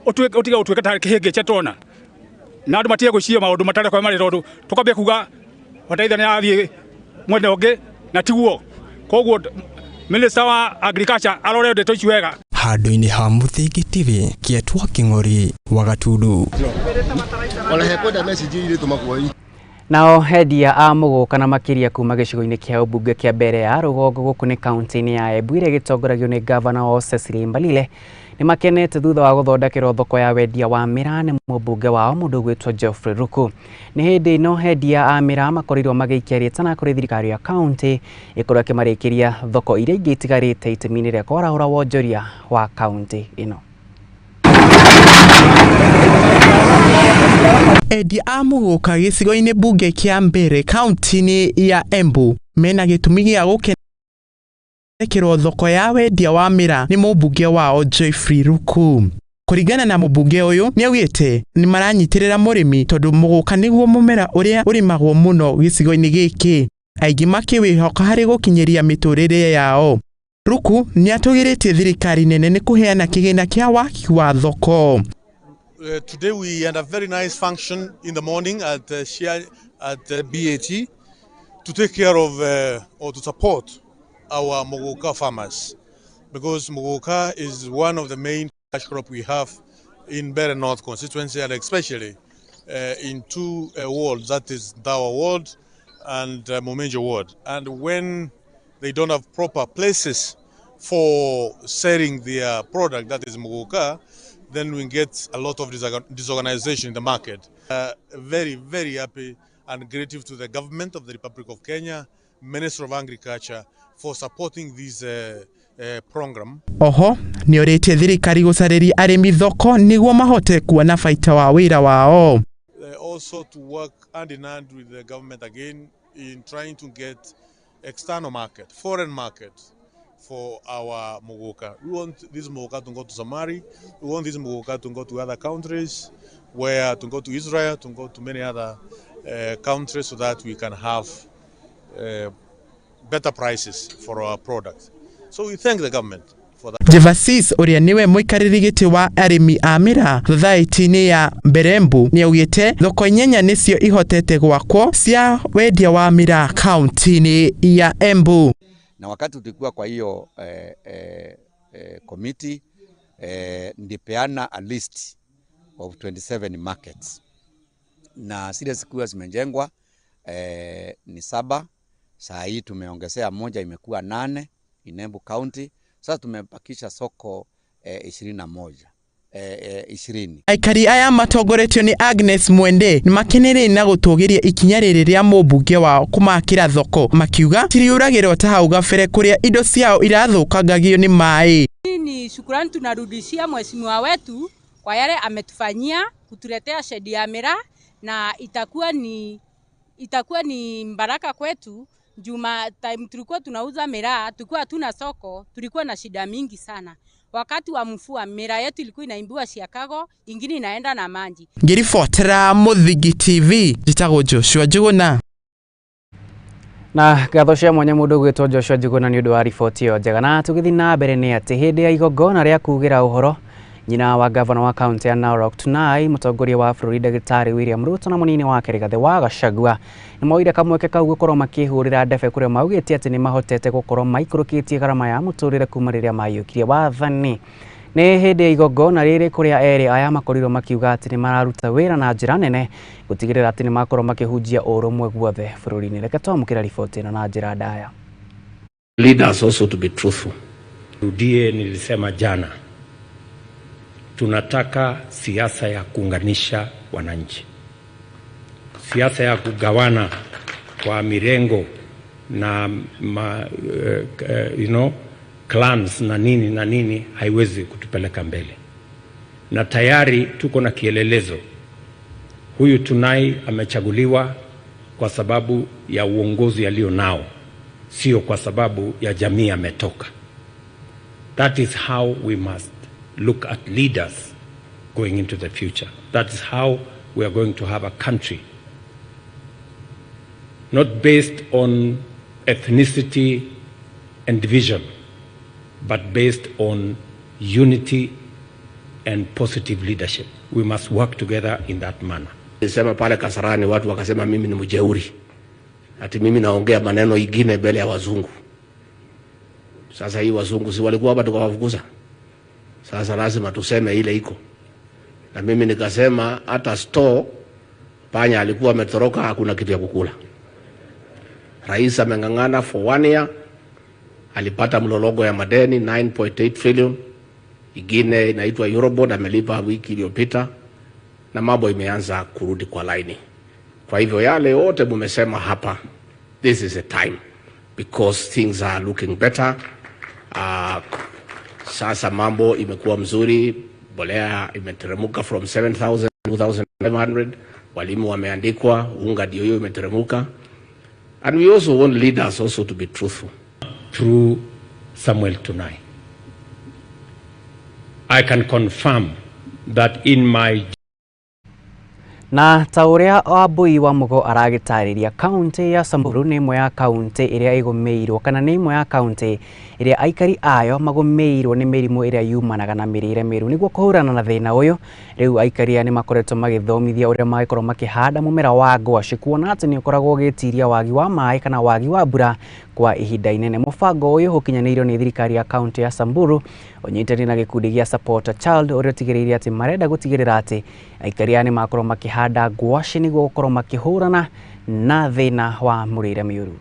ũtige ũtuĩke ta kĩhĩngĩca tuona na andũ matige gwĩciria maũndũ matarĩ kwa marĩ tondũ tũkambia kuga bataraitha nĩ yathiĩ mwena ũngĩ na tiguo. Koguo Minister wa Agriculture arore ndeto ici wega. Handũ-inĩ ha Mũthingi TV, Kĩetwa Kĩng'ori wa Gatundu. Ona hekwenda message irĩ tũmagwo. Nao endia a mũgũka na makĩria kuma gĩcigo-inĩ kĩa ũmbunge kĩa mbere ya rũgongo gũkũ nĩ kaunti-inĩ ya Embu ĩrĩa ĩgĩtongoragio nĩ gavana wao Cecily Mbalile nĩ makenete thutha wa gũthondekerwo thoko ya wendia wa mĩraa nĩ mũmbunge wao mũndũ ũgwĩtwo Geoffrey Ruku. Nĩ hĩndĩ ĩno endia a mĩraa makorirwo magĩikia rĩtana kũrĩ thirikari ya kaunti ĩkorwo ĩkĩmarĩkĩria thoko iria ingĩ itigarĩte itemi-inĩ rĩa kwarahũra wonjoria wa kaunti ĩno. Endia a mũgũka gĩcigo-inĩ mbunge kĩa Mbere kaunti-inĩ ya Embu mena gĩtũmi gĩa gũkenerwo thoko ya wendia wa mĩraa nĩ mũmbunge wao Geoffrey Ruku. Kũringana na mũmbunge ũyũ nĩaugĩte nĩ maranyitĩrĩra mũrĩmi tondũ mũgũka nĩguo mũmera ũrĩa ũrĩmagwo mũno gĩcigo-inĩ gĩkĩ, aingĩ makĩwĩhoka harĩ gũkinyĩria mĩtũrĩre yao. Ruku nĩatũgĩrĩtie thirikari nene nĩ kũheana kĩgĩna kĩa waki wa thoko. Today we had a very nice function in the morning at BAT to take care of or to support our Muguka farmers, because Muguka is one of the main cash crop we have in Mbeere North constituency, and especially in two wards, that is Dawa ward and Muminji Ward. And when they don't have proper places for selling their product, that is Muguka, then we get a lot of disorganization in the market. Very, very happy and grateful to the government of the Republic of Kenya, Minister of Agriculture, for supporting this program. Oho nĩorĩtie thirikari gũcarĩria arĩmi thoko nĩguo mahote kuona baita wa wĩra wao. Also to work hand in hand with the government again in trying to get external market, foreign market for our Muguka. We want this Muguka to go to Somali, we want this Muguka to go to other countries, where to go to Israel, to go to many other countries, so that we can have better prices for our products. So we thank the government for that. Jevasis ũrĩa nĩwe mũikarĩri gĩtĩ wa arĩmi a mĩraa thothaitĩ-inĩ ya Mberembu nĩaugĩte thoko inyanya nĩcio ihotete gwakwo cia wendia wa mĩraa kaunti-inĩ ya Embu. Na wakati tulikuwa kwa hiyo committee, nilipeana a list of 27 markets, na zile zikiwa zimejengwa ni 7. Saa hii tumeongezea moja, imekuwa 8 in Embu County. Sasa tumebakisha soko 21. 20. Aikari aya matongoretio ni Agnes Mwende nĩmakenereire na gũtũgĩria ikinya rĩrĩ rĩa mũmbunge wao kũmakĩra thoko, makiuga ciriũragĩrwo ta hau gabere kũrĩa indo ciao irathũkangagio nĩ maĩ. Ni shukrani tunarudishia mheshimiwa wetu kwa yale ametufanyia kutuletea shedi ya miraa, na itakuwa ni baraka kwetu. Juma time tulikuwa tunauza miraa, tulikuwa hatuna soko, tulikuwa na shida mingi sana. Wakati wa mvua miraa yetu ilikuwa inaimbiwa Chicago, ingine inaenda na maji. Ngiribotera Muthingi TV, njĩtagwo Joshua Njuguna. Na ngatho cia mwanya mũndũ ũgwĩtwo Joshua Njuguna nĩ ũndũ wa riboti ĩyo njega. Na tũgĩthiĩ na mbere nĩ atĩ hĩndĩ ya igongona rĩa kugĩra ũhoro nyina wa gavana wa kaunti ya Narok Tunai, mũtongoria wa bũrũri Ndagĩtarĩ William Ruto na mũnini wake Rigathĩ wa Gachagua nĩmoire kamweke kau gũkorwo makĩhũrĩra ndebe kũrĩa maugĩte atĩ nĩmahotete gũkorwo maikũrũkĩtie garama ya mũtũrĩre kuma rĩrĩa maiyũkirie wathani. Nĩ hĩndĩ ya igongona rĩrĩ kũrĩa erĩ aya makorirwo makiuga atĩ nĩmararuta wĩra na njĩra nene gũtigĩrĩra atĩ nĩmakorwo makĩhunjia ũrũmwe guothe bũrũri-inĩ. Reke twamũkĩra riboti ĩno na njĩra ndaya. Leaders also to be truthful. Rudie nilisema jana, tunataka siasa ya kuunganisha wananchi. Siasa ya kugawana kwa mirengo na clans na nini haiwezi kutupeleka mbele. Na tayari tuko na kielelezo. Huyu Tunai amechaguliwa kwa sababu ya uongozi alio nao, sio kwa sababu ya jamii ametoka. That is how we must look at leaders going into the future. That is how we are going to have a country, not based on ethnicity and division, but based on unity and positive leadership. We must work together in that manner. Nilisema pale Kasarani, watu wakasema mimi ni mjeuri, ati mimi naongea maneno ingine mbele ya wazungu. Sasa hii wazungu si walikuwa hapa tukawafukuza? Sasa lazima tuseme ile iko. Na mimi nikasema hata store panya alikuwa ametoroka, hakuna kitu ya kukula. Rais ameng'ang'ana for 1 year, alipata mlolongo ya madeni 9.8 trillion, ingine inaitwa Eurobond amelipa wiki iliyopita, na mambo imeanza kurudi kwa laini. Kwa hivyo yale yote mumesema hapa, this is a time because things are looking better. Sasa mambo imekuwa mzuri, bolea imeteremuka from 7,000 to 2,500, walimu wameandikwa, unga ndio hiyo imeteremuka. And we also want leaders also to be truthful. Through Samuel Tunai, I can confirm that in my Na ta ũrĩa Wambui wa Mugo aragĩtarĩria, kaunti ya Samburu nĩ ĩmwe ya kaunti ĩrĩa ĩgũmĩirwo kana nĩ ĩmwe ya kaunti ĩrĩa aikari ayo magũmĩirwo nĩ mĩrimũ ĩrĩa yumanaga na mĩrĩre mĩũru. Nĩguo kũhũrana na thĩna ũyũ, rĩu aikari aya nĩmakoretwo magĩthomithia ũrĩa mangĩkorwo makĩhanda mũmera wa ngwacĩ, kuona atĩ nĩ ũkoragwo ũgĩtiria wagi wa maĩ kana wagi wa mbura kwa ihinda inene. Mũbango ũyũ ũkinyanĩirio nĩ thirikari ya kaunti ya Samburu ũnyitanĩire na gĩkundi gĩa Support a Child, ũrĩa ũtigĩrĩire atĩ marenda gũtigĩrĩra atĩ aikari aya nĩmakorwo makĩhanda ngwacĩ nĩguo gũkorwo makĩhũrana na thĩna wa mũrĩre mĩũru.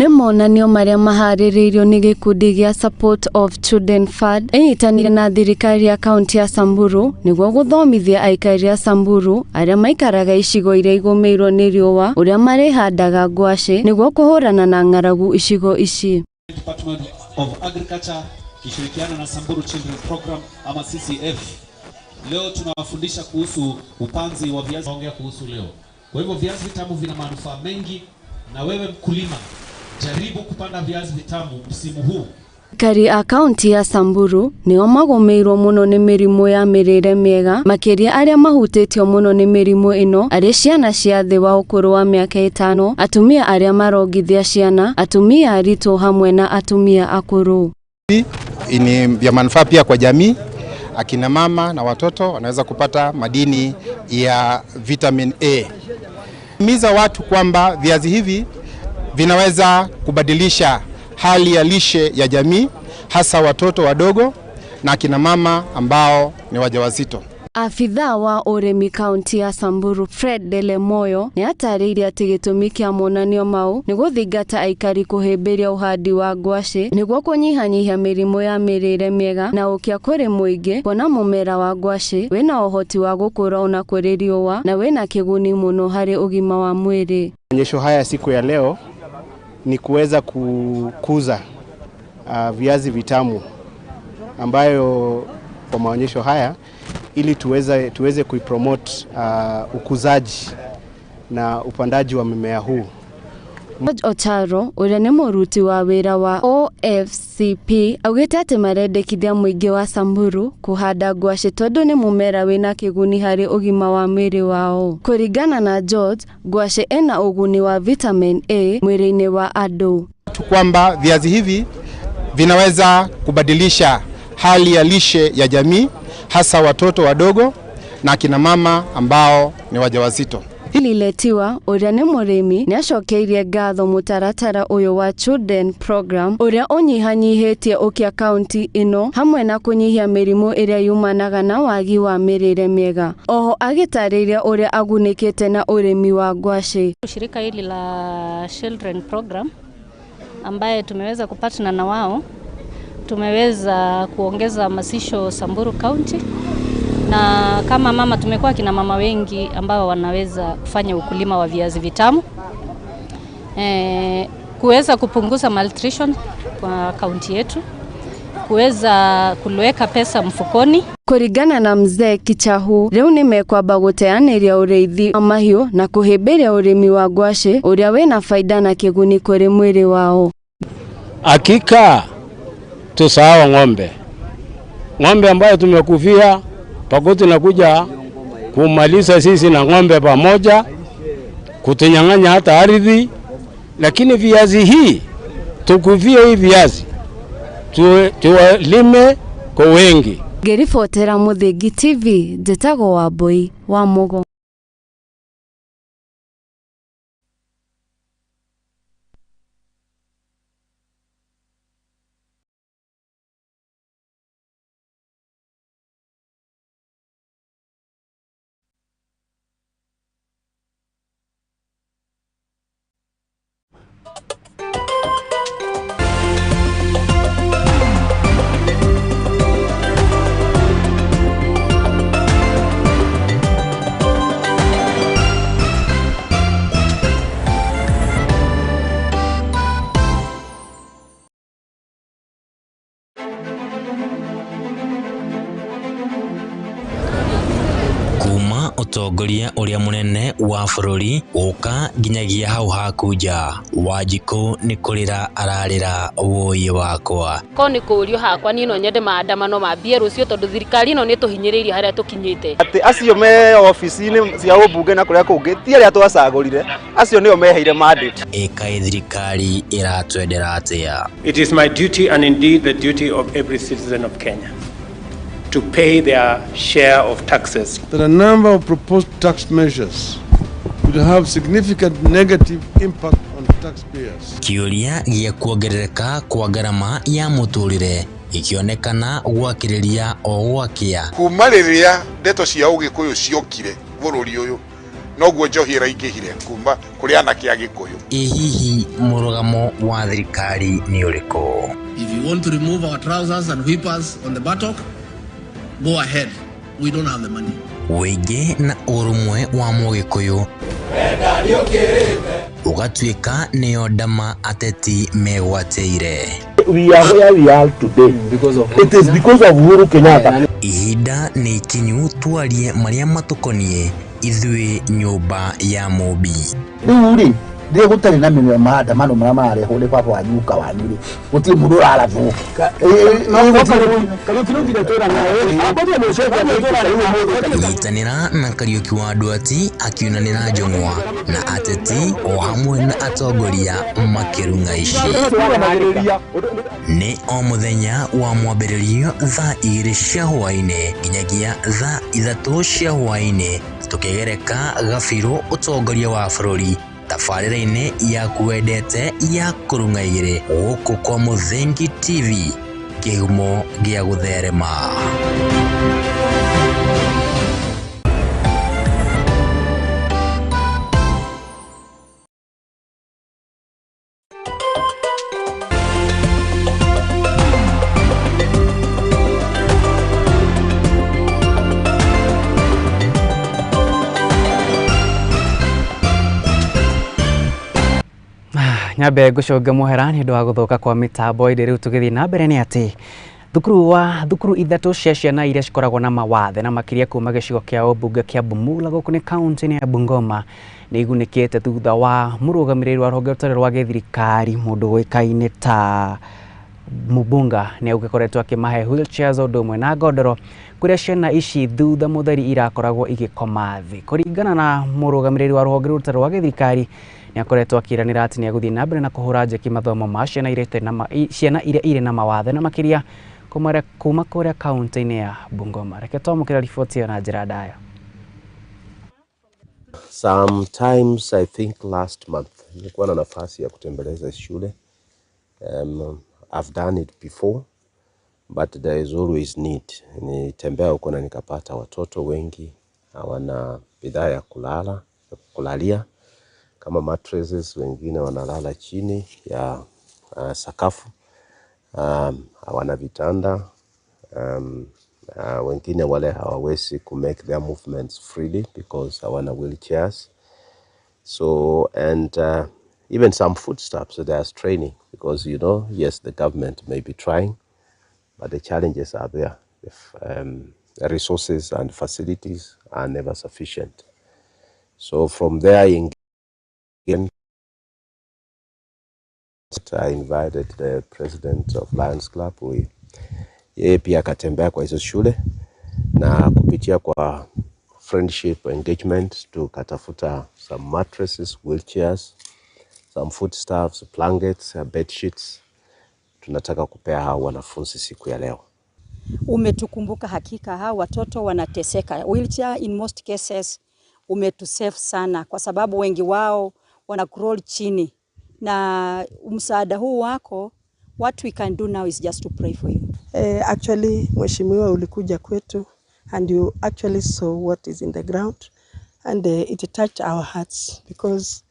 Nĩ monanio marĩa maharĩrĩirio nĩ gĩkundi gĩa Support of Children Fund ĩnyitanĩire na thirikari ya kaunti ya Samburu nĩguo gũthomithia aikari a Samburu arĩa maikaraga icigo iria igũmĩirwo nĩ riũa ũrĩa marĩhandaga ngwacĩ nĩguo kũhũrana na ng'aragu icigo ici. Department of Agriculture ikishirikiana na Samburu Children's Program ama CCF. Leo tunawafundisha kuhusu upanzi wa viazi, ongea kuhusu leo. Kwa hivyo viazi vitamu vina manufaa mengi, na wewe mkulima jaribu kupanda viazi vitamu msimu huu. Aikari a kaunti ya Samburu nĩo magũmĩirwo mũno nĩ mĩrimũ ya mĩrĩre mĩega, makĩria arĩa mahutĩtio mũno nĩ mĩrimũ ĩno arĩ ciana cia thĩ wa ũkũrũ wa mĩaka 5, atumia arĩa marongithia ciana, atumia aritũ hamwe na atumia akũrũ. Ni vya manufaa pia kwa jamii. Akina mama na watoto wanaweza kupata madini ya vitamin A. Himiza watu kwamba viazi hivi vinaweza kubadilisha hali ya lishe ya jamii, hasa watoto wadogo na akina mama ambao ni wajawazito. Afithaa wa ũrĩmi kaunti ya Samburu Fred Delemoyo nĩ atarĩirie atĩ gĩtũmi kĩa monanio mau nĩ gũthingata aikari kũhĩmbĩria ũhandi wa ngwacĩ nĩguo kũnyihanyihia mĩrimũ ya mĩrĩre mĩega na ũkĩa kũrĩ mũingĩ, kuona mũmera wa ngwacĩ wĩna ũhoti wa gũkũra ona kũrĩ riũa na wĩna kĩguni mũno harĩ ũgima wa mwĩrĩ. Maonyesho haya siku ya leo ni kuweza kukuza viazi vitamu ambayo kwa maonyesho haya ili tuweze kuipromote ukuzaji na upandaji wa mimea huu. George Ocharo ũrĩa nĩ mũruti wa wĩra wa OFCP augĩte atĩ marendekithia mũingĩ wa Samburu kũhanda ngwacĩ tondũ nĩ mũmera wĩna kĩguni harĩ ũgima wa mwĩrĩ wao. Kũringana na George, ngwacĩ ĩna ũguni wa vitamin A mwĩrĩ-inĩ wa andũ. Kwamba viazi hivi vinaweza kubadilisha hali ya lishe ya jamii, hasa watoto wadogo na akina mama ambao ni wajawazito. Liletiwa ũrĩa nĩ mũrĩmi nĩ acokeirie ngatho mũtaratara ũyũ wa Children Program ũrĩa ũnyihanyihĩtie ũkĩa kaunti ĩno hamwe na kũnyihia mĩrimũ ĩrĩa yumanaga na wagi wa mĩrĩre mĩega. Oho agĩtarĩria ũrĩa agunĩkĩte na ũrĩmi wa ngwacĩ. Shirika hili la Children Program ambaye tumeweza kupatana na wao, tumeweza kuongeza hamasisho Samburu County, na kama mama tumekuwa kina mama wengi ambao wanaweza kufanya ukulima wa viazi vitamu, kuweza kupunguza malnutrition kwa kaunti yetu, kuweza kuloweka pesa mfukoni. Kũringana na mzee Kichahu, rĩu nĩ mekwamba gũteanĩria ũrĩithi wa mahiũ na kũhĩmbĩria ũrĩmi wa ngwacĩ ũrĩa wĩna faida na kĩguni kũrĩ mwĩrĩ wao. Hakika tusahau ng'ombe. Ng'ombe ambayo tumekufia Pokoti na kuja kumaliza sisi na ng'ombe pamoja, kutunyang'anya hata ardhi. Lakini viazi hii tukufie hii viazi tuwalime kwa wengi. Ngĩribotera Mũthingi TV, njĩtagwo Wambui wa Mũgo. Ũtongoria ũrĩa mũnene wa bũrũri gũka nginyagia hau hakunja Wanjikũ nĩ kũrĩra ararĩra wũi wakwa. Ko nĩ kũũrio hakwa niĩ no nyende maandamano mambie rũciũ tondũ thirikari ĩno nĩ tũhinyĩrĩirie harĩa tũkinyĩte. Atĩ acio me ofici-inĩ cia ũmbunge na kũrĩa kũngĩ ti arĩa twacagũrire, acio nĩo meheire mandate. Ĩkaĩ thirikari ĩratwendera atĩa? It is my duty and indeed the duty of every citizen of Kenya to pay their share of taxes. That a number of proposed tax measures would have significant negative impact on taxpayers. Kĩũria gĩa kuongerereka kwa ngarama ya mũtũrĩre Gĩkĩonekana gwakĩrĩria o gwakĩa. Kuma rĩrĩa ndeto cia ũgĩkũyũ ciokire bũrũri ũyũ, noguo njohi ĩraingĩhire kuma kũrĩ anake a gĩkũyũ. Ĩ hihi mũrũgamo wa thirikari nĩ ũrĩkũ? If you want to remove our trousers and whip us on the buttock, go ahead. We don't have the money. Wĩingĩ na ũrũmwe wa mũgĩkũyũ ũgatuĩka nĩyo ndama ateti megwatĩire. We are where we are today because of it is because of Uhuru Kenyatta. Ihinda nĩ ikinyu twarie marĩa matũkoniĩ ithuĩ nyũmba ya Mũmbi. Rĩu rĩ, rĩrĩa gũtarĩ na maandamano marĩa mararehwo nĩ baba wanyu guka wanyu rĩ, gũtirĩ mũndũ ũrarathwo. Nyitanĩra na Kariũki wa Nduati akiunanĩra njũng'wa na ateti o hamwe na atongoria makĩrung'a ici. Nĩ o mũthenya wa mwambĩrĩrio thaa 2 cia hwaĩ-inĩ nginyagia thaa 3 cia hwaĩ-inĩ tũkĩgereka gabirũ ũtongoria wa bũrũri tabarĩra-inĩ yaku wendete ya kũrung'a igĩrĩ gũkũ kwa Mũthingi TV, kĩhumo gĩa gũtherema. Nyambe ngũcũnge mũhera nĩ ũndũ wa gũthũka kwa mĩtambo ĩndĩ rĩu tũgĩthiĩ na mbere nĩ atĩ thukuru ithatũ cia ciana iria cikoragwo na mawathe na makĩria kuma gĩcigo kĩa ũmbunge kĩa Bumula gũkũ nĩ kaunti-inĩ ya Bungoma nĩ igunĩkĩte thutha wa mũrũgamĩrĩri wa rũhonge rũtarĩ rwa gĩthirikari mũndũ ũĩkaine ta Mubunga nĩ ũgĩkoretwo akĩmahe wheelchairs ũndũ ũmwe na ngondoro kũrĩa ciana ici thutha mũtheri irakoragwo igĩkoma thĩ. Kũringana na mũrũgamĩrĩri wa rũhonge rũtarĩ rwa gĩthirikari nĩ akoretwo akĩranĩra atĩ nĩ egũthiĩ na mbere na kũhũra njeki mathomo ma ciana iria irĩ na mawathe na makĩria kuma kũrĩa kaunti-inĩ ya Bungoma. Reke twamũkĩra riboti ĩyo na njĩra ndaya. Sometimes I think last month nilikuwa na nafasi ya kutembeleza shule. I've done it before, but there is always need. Nitembea huko na nikapata watoto wengi hawana bidhaa ya kulala, ya kulalia kama mattresses, wengine wanalala chini ya sakafu, hawana vitanda, wengine wale hawawezi ku make their movements freely because hawana wheelchairs. So and even some footsteps, so there's training because, you know, yes, the government may be trying, but the challenges are there. If the resources and facilities are never sufficient. So from there, again, I invited the president of Lions Club. Yeye pia akatembea kwa hizo shule na kupitia kwa friendship engagement tukatafuta some mattresses, wheelchairs, some foodstuffs, blankets, bed sheets. Tunataka kupea hao wanafunzi siku ya leo. Umetukumbuka hakika, hao watoto wanateseka. Wheelchair in most cases umetusave sana kwa sababu wengi wao wana crawl chini. Na msaada huu wako, what we can do now is just to pray for you. Actually, Mheshimiwa ulikuja kwetu and you actually saw what is in the ground and it touched our hearts because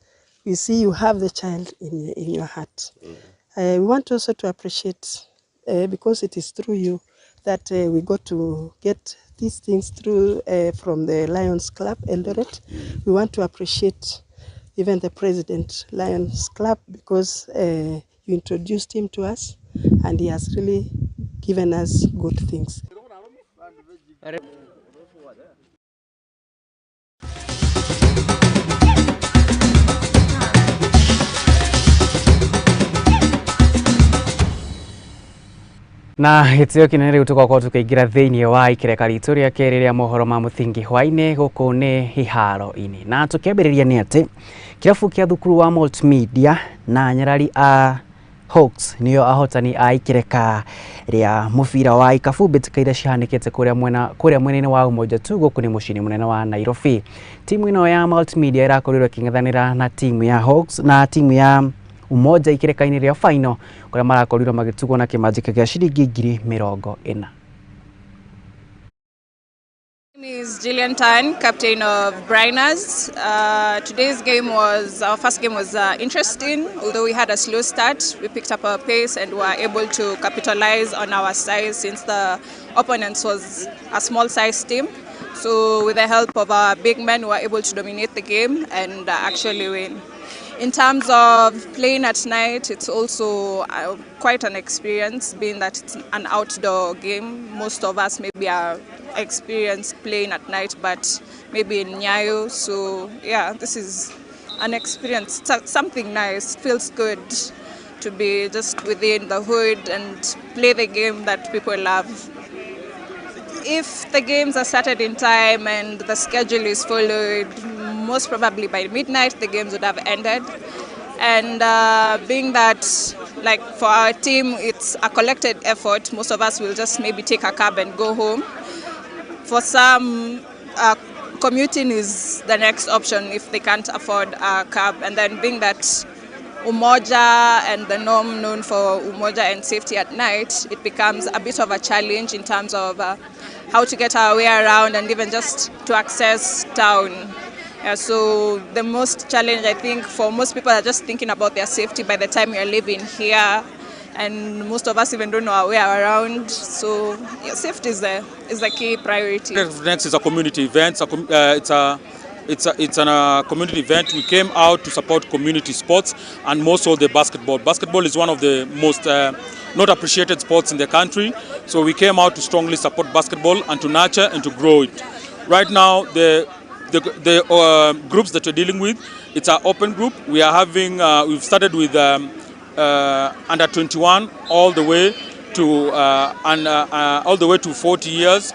we see you have the child in your heart. We want also to appreciate because it is through you that we got to get these things through from the Lions Club Eldoret. We want to appreciate even the president, Lions Club, because you introduced him to us and he has really given us good things. Na gĩtĩo kĩnene rĩu tũgakorwo tũkĩingĩra thĩinĩ wa ikereka ritũ rĩa kerĩ rĩa mohoro ma mũthingi hwaĩ-inĩ gũkũ nĩ iharo-inĩ. Na tũkĩambĩrĩria nĩ atĩ kĩrabu kĩa thukuru wa Multimedia na nyarari a Hawks nĩo ahotani a ikereka rĩa mũbira wa ikabu mbĩtĩka iria cihanĩkĩte kũrĩa mwena-inĩ wa Umoja tu gũkũ nĩ mũciĩ-inĩ mũnene wa Nairobi. Timu ĩno ya Multimedia ĩrakorirwo ĩkĩng'ethanĩra na timu ya Hawks na timu ya Umoja ikereka-inĩ rĩa final kũrĩa marakorirwo magĩtugwo na kĩmanjĩka gĩa ciringi 40,000. My name is Gillian Tan, captain of Briners. Today's game was, our first game was interesting, although we had a slow start. We picked up our pace and were able to capitalize on our size since the opponents was a small size team. So with the help of our big men, we were able to dominate the game and actually win. In terms of playing at night, it's also quite an experience, being that it's an outdoor game. Most of us maybe are experienced playing at night, but maybe in Nyayo. So yeah, this is an experience, something nice. It feels good to be just within the hood and play the game that people love. If the games are started in time and the schedule is followed, most probably by midnight the games would have ended. And being that, like for our team, it's a collected effort. Most of us will just maybe take a cab and go home. For some, commuting is the next option if they can't afford a cab. And then being that Umoja and the norm known for Umoja and safety at night, it becomes a bit of a challenge in terms of how to get our way around and even just to access town. Yeah, so the most challenge, I think, for most people are just thinking about their safety by the time you're living here, and most of us even don't know our way around. So yeah, safety is the key priority. Next is a community event. It's a community event. We came out to support community sports and more so the basketball. Basketball is one of the most not appreciated sports in the country. So we came out to strongly support basketball and to nurture and to grow it. Right now, the groups that we're dealing with, it's an open group. We are having, we've started with under 21 all the way to all the way to 40 years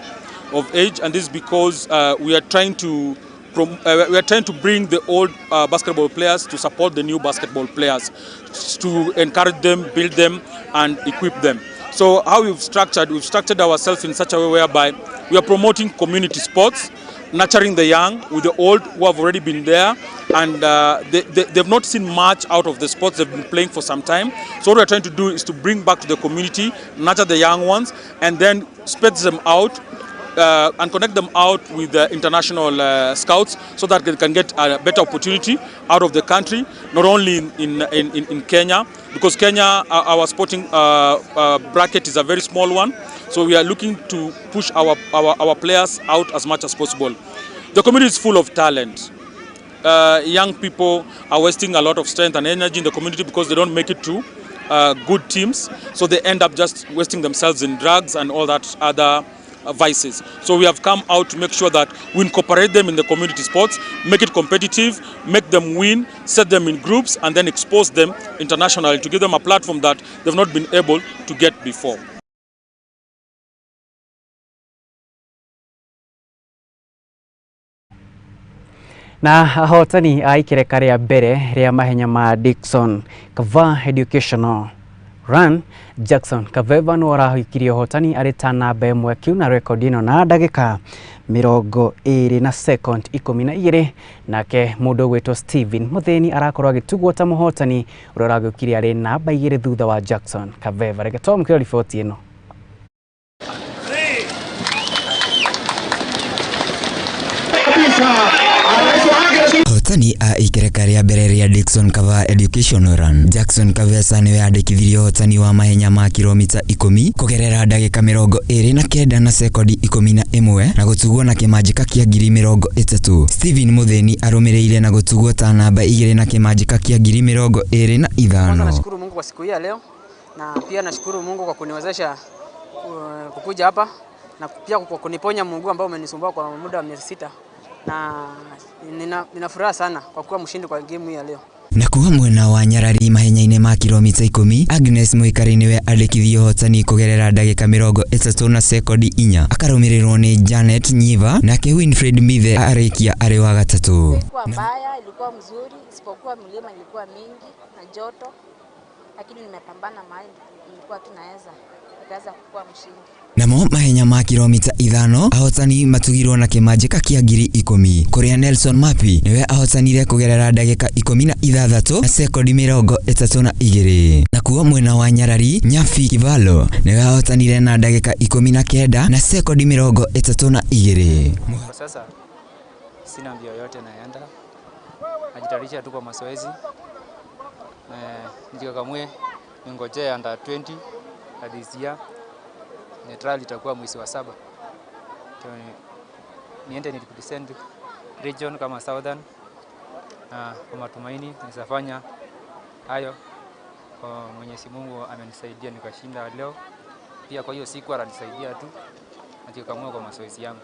of age, and this is because we are trying to bring the old basketball players to support the new basketball players, to encourage them, build them, and equip them. So how we've structured ourselves in such a way whereby we are promoting community sports, nurturing the young with the old who have already been there, and they've not seen much out of the sports they've been playing for some time. So what we're trying to do is to bring back to the community, nurture the young ones, and then spread them out and connect them out with the international scouts so that they can get a better opportunity out of the country, not only in Kenya, because Kenya, our sporting bracket is a very small one. So we are looking to push our players out as much as possible. The community is full of talent. Young people are wasting a lot of strength and energy in the community because they don't make it to good teams. So they end up just wasting themselves in drugs and all that other vices. So we have come out to make sure that we incorporate them in the community sports, make it competitive, make them win, set them in groups, and then expose them internationally to give them a platform that they've not been able to get before. Na ahotani a ikereka rĩa mbere rĩa mahenya ma Dickson Kava Educational Run, Jackson Kaveva nĩ arahikirie ũhotani arĩ ta namba 1 akiuna rekondi ĩno na ndagĩka 20 na second 12. Nake mũndũ ũgwĩtwo Steven Mutheni arakorwo agĩtugwo ta mũhotani ũrĩa ũragĩũkire arĩ namba 2 thutha wa Jackson Kaveva. Reke twamũkĩre riboti ĩno. Ahotani a ikereka rĩa mbere rĩa Dickson Kava Educational Run, Jackson Kavesa nĩwe andĩkithirie ũhotani wa mahenya ma kilomita 10 kũgerera ndagĩka 29 na sekondi 11 na gũtugwo na kĩmanjĩka kĩa 30,000. Steven Mutheni arũmĩrĩire na gũtugwo ta namba 2 na kĩmanjĩka kĩa 25,000. Nashukuru Mungu kwa siku hii ya leo, na pia nashukuru Mungu kwa kuniwezesha kukuja hapa na pia kwa kuniponya mguu ambao umenisumbua kwa muda wa miezi 6, na nina furaha sana kwa kuwa mshindi kwa game hii ya leo. Nakuo mwena wa nyarari mahenya-inĩ ma kilomita 10, Agnes Mũikari nĩwe andĩkithie ũhotani kũgerera ndagĩka 30 na sekondi 4, akarũmĩrĩrwo nĩ Janet Nyiva, nake Winfred Mithe arĩkia arĩ wa gatatũ. Ilikuwa mbaya, ilikuwa mzuri, isipokuwa milima ilikuwa mingi na joto, lakini nimepambana mahali nilikuwa tunaweza, nikaweza kuwa mshindi. Namo mahenya ma kilomita 5 ahotani matugirwo na kĩmanjĩka kĩa 10,000 kũrĩa Nelson Mapi niwe ahotanire kũgerera ndagĩka 16 na sekondi 32. Nakuo mwena wa Nyarari Nyafi Kivalo niwe ahotanire na ndagĩka 19 na sekondi 32. Kwa sasa sina mbio yote naenda, najitayarisha tu kwa mazoezi, nijikakamue, ningojee under 20 this year. Trial itakuwa mwezi wa 7. Niende ni represent region kama Southern, na kwa matumaini nitafanya hayo. Kwa Mwenyezi Mungu amenisaidia nikashinda leo. Pia kwa hiyo siku atanisaidia tu nijikakamue kwa mazoezi yangu.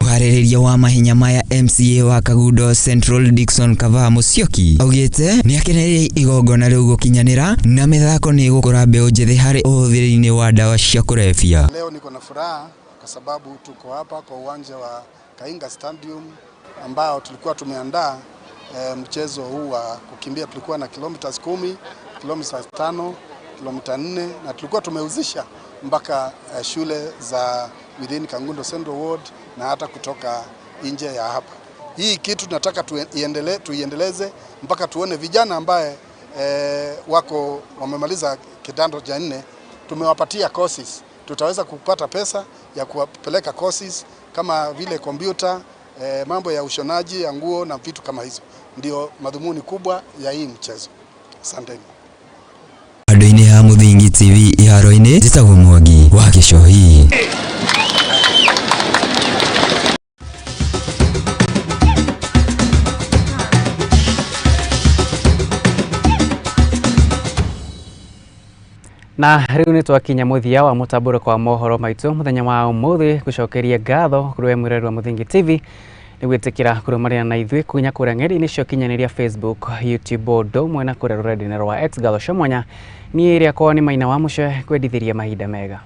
Muharĩrĩria wa mahenya maya MCA wa Kagundo Central Dickson Kavaa Musyoki augĩte nĩakenereire igongona rĩu gũkinyanĩra na mĩthako nĩ ĩgũkũra mbeũ njĩthĩ harĩ ũhũthĩri-inĩ wa dawa cia kũrebia. Leo niko na furaha kwa sababu tuko hapa kwa uwanja wa Kainga Stadium ambao tulikuwa tumeandaa mchezo huu wa kukimbia. Tulikuwa na kilomita 10, kilomita 5, kilomita 4 na tulikuwa tumeuzisha mpaka shule za within Kangundo Central Ward na hata kutoka nje ya hapa. Hii kitu tunataka tuiendeleze mpaka tuone vijana ambaye wako wamemaliza kidato cha 4, tumewapatia courses. Tutaweza kupata pesa ya kuwapeleka courses kama vile kompyuta, mambo ya ushonaji ya nguo na vitu kama hizo. Ndio madhumuni kubwa ya hii mchezo. Asanteni. Andũ-inĩ ha Mũthingi TV iharo-inĩ njĩtagwo Mwangi wa Gĩcohi. Na rĩu nĩ twakinya mũthia wa mũtambũrũko wa mohoro maitũ mũthenya wa ũmũthĩ. Gũcokeria ngatho kũrĩ we mwĩroreri wa Mũthingi TV nĩ gwĩtĩkĩra kũrũmanĩra na ithuĩ kunya kũrĩa ng'enda-inĩ cia ũkinyanĩria Facebook, YouTube ũndũ ũmwe na kũrĩa rũrenda-inĩ rwa X. Ngatho cia mwanya niĩ rĩakwa nĩ Maina wa Mũcwe, kwendithĩria mahinda mega.